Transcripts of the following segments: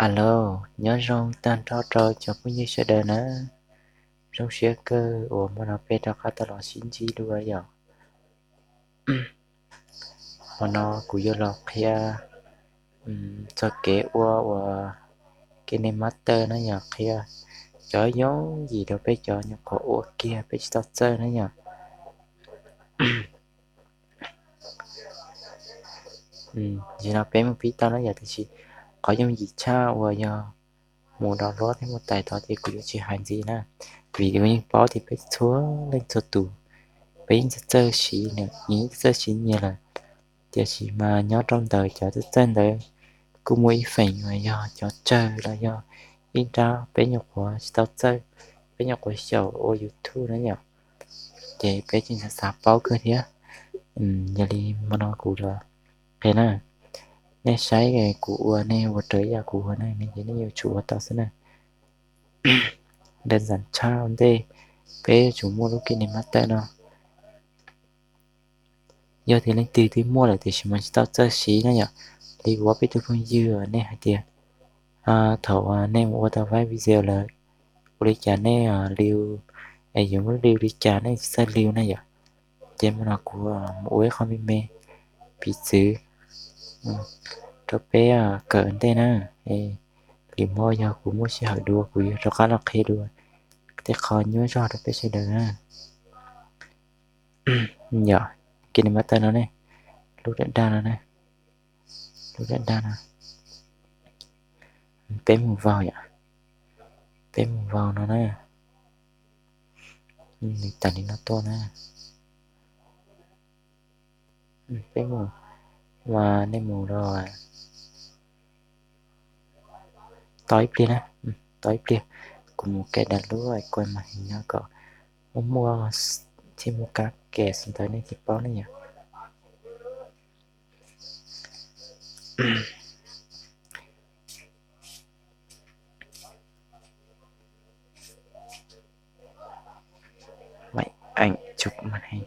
Alo, nyob zoo tag nrho rau cov phooj ywg sawv daws na. Zoo siab kawg uas hmo no peb rov qab tau los sib ntsib dua yom. Hmo no kuv yuav los qhia txog kev ua uas KineMaster na yom, qhia cov yooj yim rau peb cov nyuam qhuav ua kiag peb tsis tau txawj na yom. Zaum no peb mus pib tau na yom, tiam sis qhov yooj yim tshaj uas yog mus download thiab mus tais tod ces kuv yuav tsis hais ntxiv na, vim kuv yeej paub tias peb txhua leej txhua tus peb yeej txawj siv, yeej txawj siv nyias lawm. Tiam sis mas nyob rau ntawm cov txawj txawj ntawd kuj muaj ib feem uas yog cov tsawg los yog ib nrab peb nyuam qhuav tsis tau txawj, peb nyuam qhuav xyaum ua YouTube na yom, ces peb tseem xav xav paub kawg thiab. Yog li hmo no kuv los qhia na, nej saib kuv ua nej ua raws ib yam kuv ua na, nej ces nej yuav tsum ua tau xwb na. Daj ntxas tshaj ua ntej peb yuav tsum muaj lub KineMaster no. Yog tias leej twg twb muaj lawm tiam sis mas tsis tau txawj siv na yom, li kuv ob peb tug phooj ywg nej hais tias thaum nej mus ua tau vaib video lawm, ua li cas nej li, es yuav muab li li cas nej tsis txawj li na yom. Ces hmo no kuv mus ua ib qho me me piv txwv rau peb kawm ntej na. Lwm hmo yog kuv muaj sij hawm dua kuv yuav rov qab los qhia dua tej qho nyuaj zog rau peb sawv daws na. Yog KineMaster no ne, lub daj daj no ne, lub daj daj no, peb mus vau yom, peb mus vau no na, nws tawm li no tuaj na. Peb mus, mas nej mus rau, tos ib pliag na, tos ib pliag, kuv mus cài đặt lub kuv màn hình no kom muaj muaj, thiaj muaj kab cài xws ntawd nej thiaj paub ne yom. Máy ảnh chụp màn hình.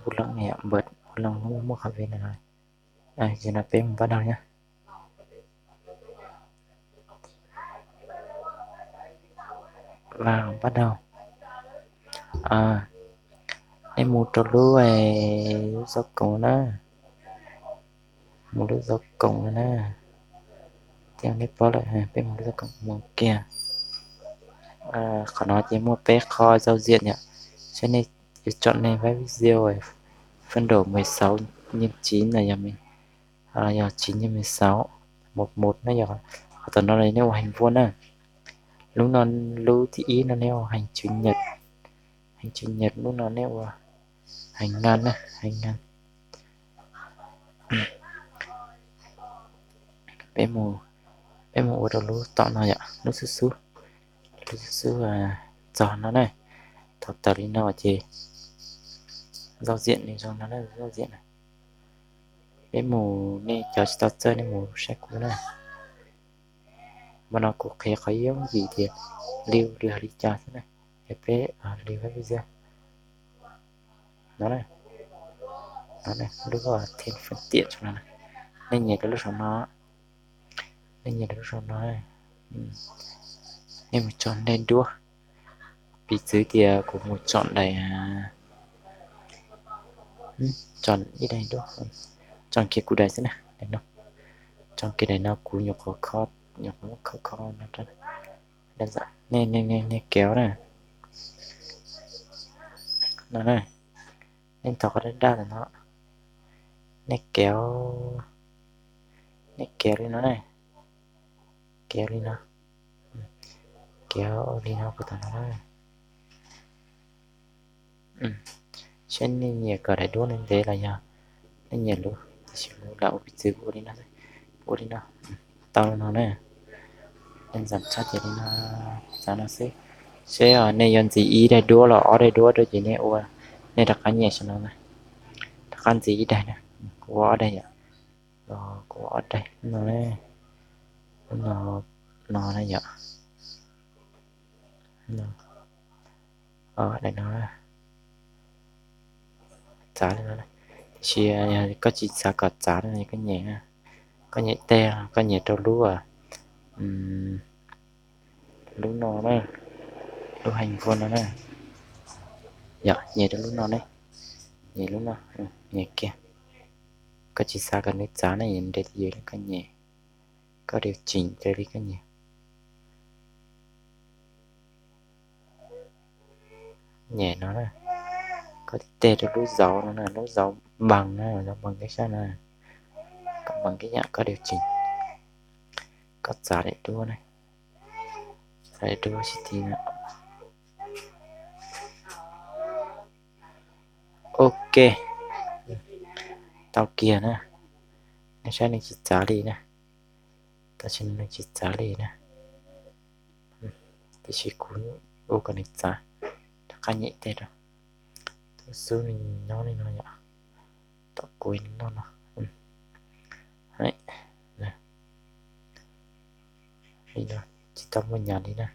Bút lông này ạ, bật bút lông muaj qhov vin no. Giờ là peb mus bắt đầu nhá. Vào bắt đầu. Nej mus rau lub, lub zov koom na. Mus lub zov koom no na. Thiab nej paub lawm, peb mus lub zov koom mus kiag. Qhov no ces muaj peb qho giao diện yom. Saib nej yuav chọn nej vab video phần độ mười sáu nhân chín là yog, yog chín nhân mười sáu, một một na yom. Qhov tom no nej ua hình vuông na. Lub no, lub thib ib no nej ua hình chữ nhật. Hình chữ nhật, lub no nej ua hình ngăn na, hình ngăn. Peb mus, peb mus ua rau lub tom no yom, lub xub xub, lub xub xub txog no na. Thaum tawm li no ces giao diện li zoo no na, giao diện na. Peb mus, nej cov tsis tau txawj nej mus saib kuv na. Hmo no kuv qhia qhov yooj yim tias li, li hais li cas xwb na. Es peb li vab video no na, no na, lub thêm phần tiện no na. Nej nyem rau lub saum no, nej nyem rau lub saum no, nej mus chọn daim duab. Piv txwv tias kuv mus chọn daim, chọn ib daim duab, chọn kiag kuv daim xwb na, daim no. Chọn kiag daim no kuv nyuam qhuav kho, nyuam qhuav muab kho kho no. Nej, nej kéo na, no na, nej ntov qhov daj daj ntawm no, nej kéo, nej kéo li no na, kéo li no, kéo li no puag tom no na. Saib nej nyiam kom daim duab ntev ntev los yog nej nyiam luv, tiam sis kuv lam ua piv txwv kuv ua li no, ua li no, tau li no na. Nej ntxeev tshaj ces li no, txav no xwb. Seb nej yuav ntxiv ib daim duab los ob daim duab rau ces nej ua, nej rov qab nyem saum no na, rov qab ntxiv ib daim na. Kuv ua ob daim yom, kuv ua ob daim no, no, no na yom. Daim no txav li no, tiam sis yog koj tsis xav kom txav no koj nyem, koj nyem tej, koj nyem rau lub, lub no na, lub hais npua no na. Yog nyem rau lub no ne, nyem lub no, nyem kiag. Koj tsis xav kom nws txav ne, nres twj ywm koj nyem, koj điều chỉnh raws li koj nyem. Nyem no na, koj tib teg rau lub dấu no na, lub dấu bằng na, dấu bằng cái sab na, koj bằng cái nhạc koj điều chỉnh, koj txav daim duab na, txav daim duab sib tid na. Ok, tau kiag na. Nej saib nws tsis txav li na, tam sim no nws tsis txav li na. Tiam sis kuv ua kom nws txav, rov qab nyem tej rau. Tus xub nws nyob li no yom, tom kuv noj no. Li no, tsis tau muaj nyas li na.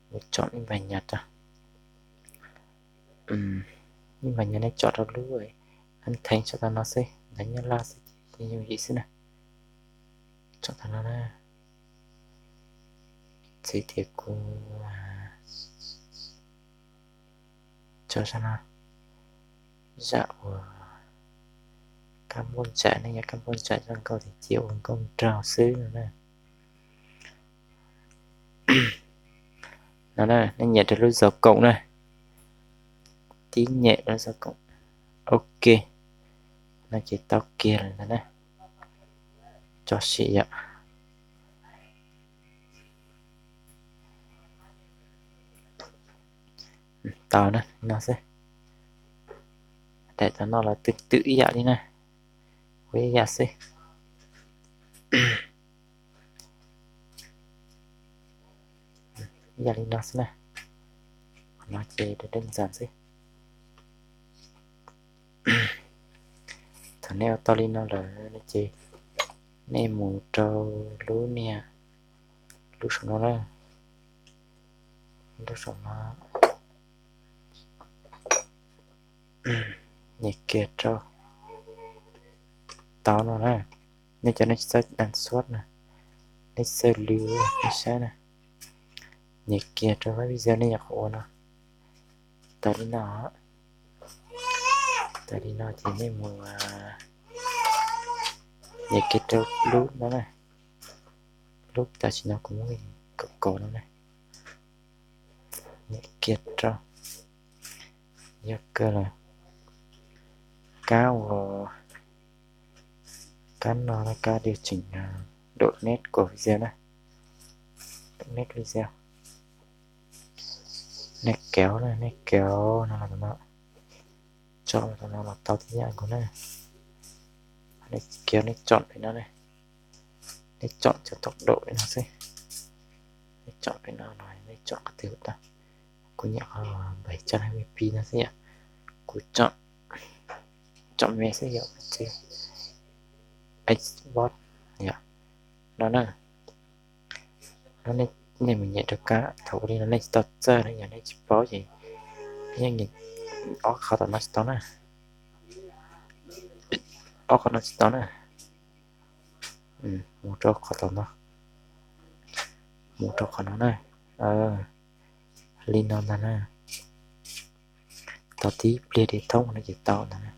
Mus chọn ib npais nyas rau, ib npais nyas nej chọn rau lub an theev tso tau no xwb, ntawv Nyab Laj xwb ces yooj yim xwb na. Chọn tau no na. Txwv tias kuv tso sab no, zam uas kab npauj ntsais, nej yog kab npauj ntsais zoo nkauj tiag ces ua nkauj nraug xwb no na. No na, nej nyem rau lub dấu cộng na, tib nyem rau dấu cộng. Ok, no ces tau kiag lawm ntag na. Tso sim yom. Tau na, no xwb. Daim tau no los twm twm ib yam li na, ua ib yam xwb. Ib yam li no xwb na. Qhov no ces đơn giản xwb. Thaum nej ua tau li no lawm no ces nej mus rau lub niag, lub saum no na, lub saum no, nyem kiag rau tau no na. Nej cov nej tsis txawj đăng xuất na, nej tsis txawj lưu, nej saib na, nyem kiag rau qhov video nej nyuam qhuav ua no. Tau li no, tau li no ces nej mus nyem kiag rau lub no na, lub tam sim no kuv muab kaum kaum no na, nyem kiag rau. Yog kawg lawm. Kab uas, kab no, kab điều chỉnh độ nét của video na, độ nét video. Nét kéo na, nét kéo no los, tso los no los tau tib yam nkaus na. Nét kéo nej chọn pem no ne, nej chọn cov tốc độ pem no xwb. Nej chọn pem no los nej chọn qhov twg tau. Kuv nyem qhov bảy trăm hai mươi pi no xwb yom. Kuv chọn, chọn me xwb yom, Xbox yom. No na, no nej mus nyem rau kab, thaum ua li no nej tsis tau txawj na, yog nej tsis paub ces yeej ob qhov tom no tsis tau na. Ob qhov no tsis tau na. Mus rau qhov tom no, mus rau qhov no na. Li no ntag na. Tau tib pliag li thoob no ces tau ntag na.